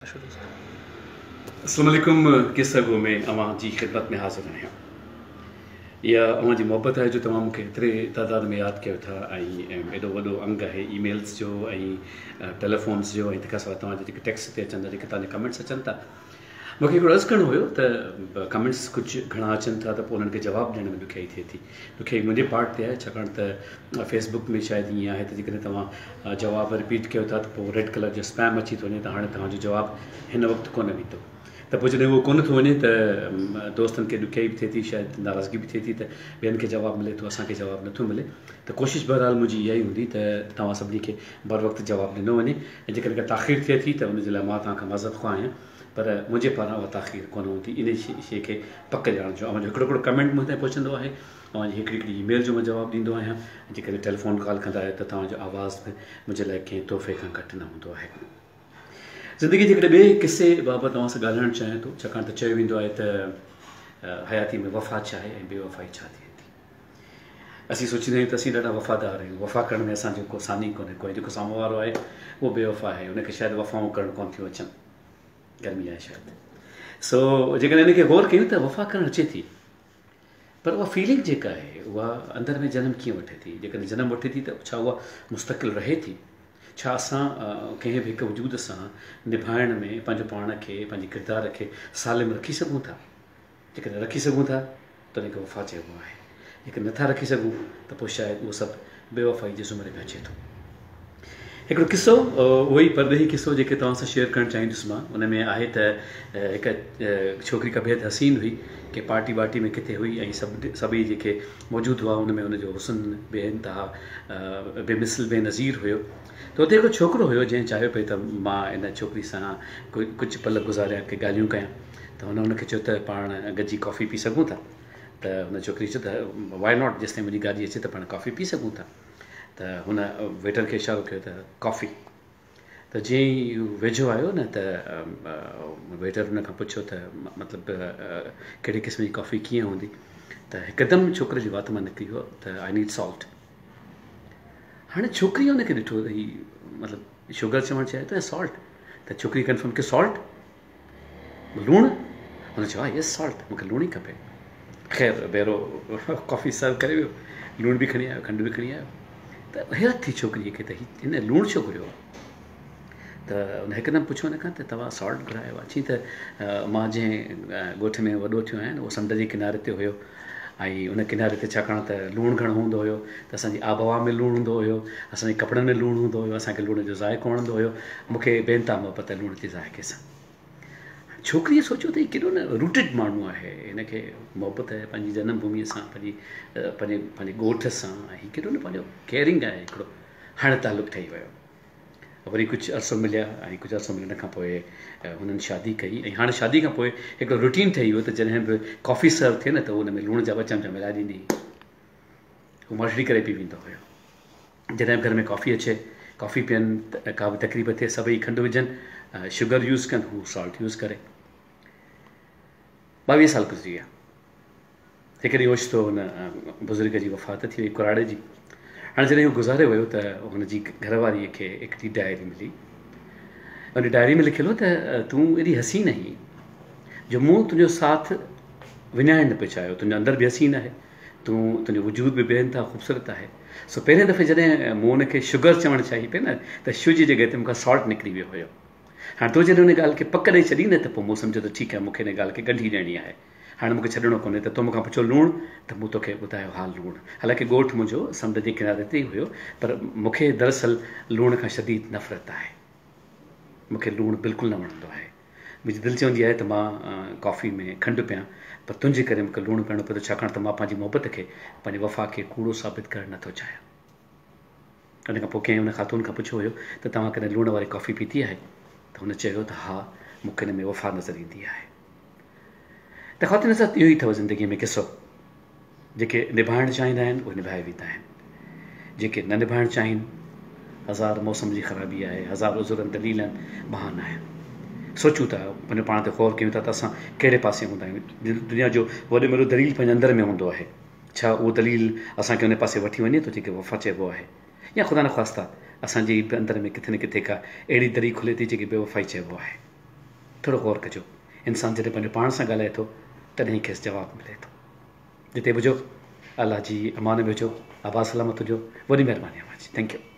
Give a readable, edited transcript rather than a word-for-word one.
السلام عليڪم قصه گو ۾ اوهان جي خدمت ۾ حاضر آهيان. اها اوهان جي محبت آهي جو توهان مون کي ايتري تعداد ۾ ياد ڪيو ٿا ۽ ايڏو وڏو انگ آهي اي ميلز جو ۽ ٽيليفونز جو ۽ تنهن کان سواء توهان جا جيڪي ٽيڪسٽ تي اچن ٿا جيڪي توهان جا ڪمينٽس اچن ٿا مون کي هڪڙو عرض ڪرڻو هيو ته ڪمينٽس ڪجهه گهڻا اچن ٿا ته پوء انهن کي جواب ڏيڻ ۾ ڏکيائي ٿئي ٿي ڏکيائي منهنجي پارٽ تي آهي ڇاڪاڻ ته فيس بڪ ۾ شايد ائين آهي ته جيڪڏهن توهان جواب رپيٽ ڪيو ٿا ته پوء ريڊ ڪلر جو اسپيم اچي ٿو وڃي ته هاڻي توهان جو جواب هن وقت ڪونه ويندو ته پوء جڏهن اهو ڪونه ٿو وڃي ته دوستن کي ڏکيائي به ٿئي ٿي شايد ناراضگي به ٿئي ٿي ته ٻين کي جواب ملي ٿو اسان کي جواب نٿو ملي ته ڪوشش بهرحال منهنجي اها ئي هوندي ته توهان سڀني کي بر وقت جواب ڏنو وڃي ۽ جيڪڏهن ڪا تاخير ٿئي ٿي ته ان جي لاء مان توهان کان معذرت خواهه آهيان پر منهنجي پاران اها تاخير ڪونه هوندي انهي شيء کي پڪ ڄاڻجو اوهان جو هڪڙو هڪڙو ڪمينٽ مون تائين پهچندو آهي اوهان جي هڪڙي هڪڙي اي ميل جو مان جواب ڏيندو آهيان ۽ جيڪڏهن ٽيليفون ڪال ڪندا آهيو ته توهان جو آواز به منهنجي لاء ڪنهن تحفي کان گهٽ نه هوندو آهي. زندگي جي هڪڙي ٻئي قصي بابت اوهان سان ڳالهائڻ چاهيان ٿو ڇاڪاڻ ته چيو ويندو آهي ته حياتي ۾ وفا ڇا آهي ۽ بي وفائي ڇا ٿئي ٿي. اسين سوچيندا آهيون ته اسين ڏاڍا وفادار آهيون وفا ڪرڻ ۾ اسان جو ڪو ثاني ڪونهي ڪو ۽ جيڪو سامهون وارو آهي اهو بي وفا آهي ان کي شايد وفائون ڪرڻ ڪونه ٿيون اچن. گرمي آهي شايد. سو جيڪڏهن ان کي غور ڪيون ته وفا ڪرڻ اچي ٿي پر اها فيلنگ جيڪا آهي اها اندر ۾ جنم ڪيئن وٺي ٿي؟ جيڪڏهن جنم وٺي ٿي ته ڇا اها مستقل رهي ٿي؟ ڇا اسان ڪنهن به هڪ وجود سان نڀائڻ ۾ پنهنجو پاڻ کي، پنهنجي ڪردار کي سالم رکي سگهون ٿا؟ جيڪڏهن رکي سگهون ٿا ته ان کي وفا چئبو آهي. جيڪڏهن نٿا رکي سگهون ته پوء شايد اهو سڀ بي وفائي جي زمري ۾ اچي ٿو. هڪڙو قصو، اهو ئي پرڏيهي قصو جيڪي توهان سان شيئر ڪرڻ چاهيندس مان، ان ۾ آهي ته هڪ ڇوڪري ڪا بيحد حسين هئي، ڪنهن پارٽي وارٽي ۾ ڪٿي هئي ۽ سڀ سڀئي جيڪي موجود هئا ان ۾ ان جو حسن بي انتها بي مثل بي نظير هيو ته اتي هڪڙو ڇوڪرو هيو جنهن چاهيو پئي ته مان ان ڇوڪري سان ڪجهه پل گذاريان ڪي ڳالهيون ڪيان ته هن ان کي چيو ته پاڻ گڏجي ڪافي پي سگهون ٿا ته هن ڇوڪري چيو ته وائي not جيستائين منهنجي گاڏي اچي ته پاڻ ڪافي پي سگهون ٿا ته هن ويٽر کي اشارو ڪيو ته ڪافي ته جيئن ئي هو ويجهو آيو نه ته ويٽر هن کان پڇيو ته مطلب ڪهڙي قسم جي ڪافي ڪيئن هوندي ته هڪدم ڇوڪري جي وات مان نڪري ويو ته I need salt هاڻي ڇوڪري هن کي ڏٺو ته هي مطلب شوگر چوڻ چاهي ٿو يا سالٽ ته ڇوڪري ڪنفرم ڪيو سالٽ لوڻ؟ هن چيو ها يس سالٽ مون کي لوڻ ئي کپي. خير بيرو ڪافي سرو ڪري ويو، لوڻ به کڻي آيو کنڊ به کڻي آيو ته حيرت ٿي ڇوڪريء کي ته هن لوڻ ڇو گهريو آهي؟ ته هن هڪدم پڇيو هن کان ته توهان سالٽ گهرايو آهي؟ چيائين ته مان جنهن ڳوٺ ۾ وڏو ٿيو آهيان اهو سمنڊ جي ڪناري تي هيو ۽ ان ڪناري تي ڇاڪاڻ ته لوڻ گهڻو هوندو هيو ته اسان جي آبهوا ۾ لوڻ هوندو هيو، اسان جي ڪپڙن ۾ لوڻ هوندو هيو، اسان کي لوڻ جو ذائقو وڻندو هيو، مون کي بي انتها محبت آهي لوڻ جي ذائقي سان. ڇوڪريء سوچيو ته هي ڪيڏو نه روٽيڊ ماڻهو آهي، هن کي محبت آهي پنهنجي جنم ڀوميء سان، پنهنجي پنهنجي پنهنجي ڳوٺ سان، هي ڪيڏو نه پنهنجو ڪيئرنگ آهي هڪڙو، هاڻي تعلق ٺهي ويو. وري ڪجهه عرصو مليا ۽ ڪجهه عرصو ملڻ کان پوء هنن شادي ڪئي ۽ هاڻي شادي کان پوء هڪڙو روٽين ٺهي ويو ته جڏهن به ڪافي سرو ٿئي نه ته ان ۾ لوڻ جا ٻه چمچا ملائي ڏيندي هئي. هو ماٺڙي ڪري پي ويندو هيو. جڏهن به گهر ۾ ڪافي اچي، ڪافي پين، ڪا به تقريب ٿئي سڀئي کنڊ وجهن، شگر يوز ڪن، هو سالٽ يوز ڪري. 22 سال گذري ويا. هڪ ڏينهن اوچتو هن بزرگ جي وفات ٿي وئي ڪراڙي جي. هاڻي جڏهن هو گذاري ويو ته هن جي گهر واريء کي هڪڙي ڊائري ملي. ان ڊائري ۾ لکيل هو ته تون ايڏي حسين آهين جو مون تنهنجو ساٿ وڃائڻ نه پئي چاهيو. تنهنجو اندر به حسين آهي، تون تنهنجو وجود به بي انتها خوبصورت آهي. سو پهرين دفعي جڏهن مون ان کي شگر چوڻ چاهي پئي نه ته شو جي جڳهه تي مون کان سالٽ نڪري ويو هيو. هاڻي تو جڏهن ان ڳالهه کي پڪ ڏئي ڇڏي نه ته پوء مون سمجهيو ته ٺيڪ آهي مون کي ان ڳالهه کي ڳنڍي ڏيڻي آهي. هاڻي مون کي ڇڏڻو ڪونهي ته تو مون کان پڇيو لوڻ ته مون توکي ٻڌايو ها لوڻ. حالانڪه ڳوٺ منهنجو سمنڊ جي ڪناري تي ئي هيو پر مون کي دراصل لوڻ کان شديد نفرت آهي. مون کي لوڻ بلڪل نه وڻندو آهي. منهنجي دل چوندي آهي ته مان ڪافي ۾ کنڊ پيان پر تنهنجي ڪري مون کي لوڻ پيئڻو پيو ٿو ڇاڪاڻ ته مان پنهنجي محبت کي پنهنجي وفا کي ڪوڙو ثابت ڪرڻ نه ٿو چاهيان. ان کان پوء ڪنهن ان خاتون کان پڇيو هيو ته توهان ڪڏهن لوڻ واري ڪافي پيتي آهي؟ ته هن چيو ته ها مون کي ان ۾ وفا نظر ايندي آهي. ته خواتين حضرات اهو ئي اٿو زندگيء ۾ قصو. جيڪي نڀائڻ چاهيندا آهن اهي نڀائي ويندا آهن. جيڪي نه نڀائڻ چاهين هزار موسم جي خرابي آهي، هزار عذر ۽ دليل آهن، بهانا آهن. سوچون ٿا، پنهنجو پاڻ تي غور ڪيون ٿا ته اسان ڪهڙي پاسي هوندا آهيون. دنيا جو وڏي ۾ وڏو دليل پنهنجي اندر ۾ هوندو آهي. ڇا اهو دليل اسان کي ان پاسي وٺي وڃي ٿو جنهن کي وفا چئبو آهي يا خدا نخواسته اسان جي به اندر ۾ ڪٿي نه ڪٿي ڪا اهڙي دري کلي ٿي جنهن کي بيوفائي چئبو آهي. ٿورو غور ڪجو. انسان جڏهن پنهنجو پاڻ سان ڳالهائي ٿو تڏهن ئي کيس جواب ملي ٿو. جتي به هجو الله جي امان ۾ هجو آباد سلامت هجو وڏي مهرباني اوهان جي thank you.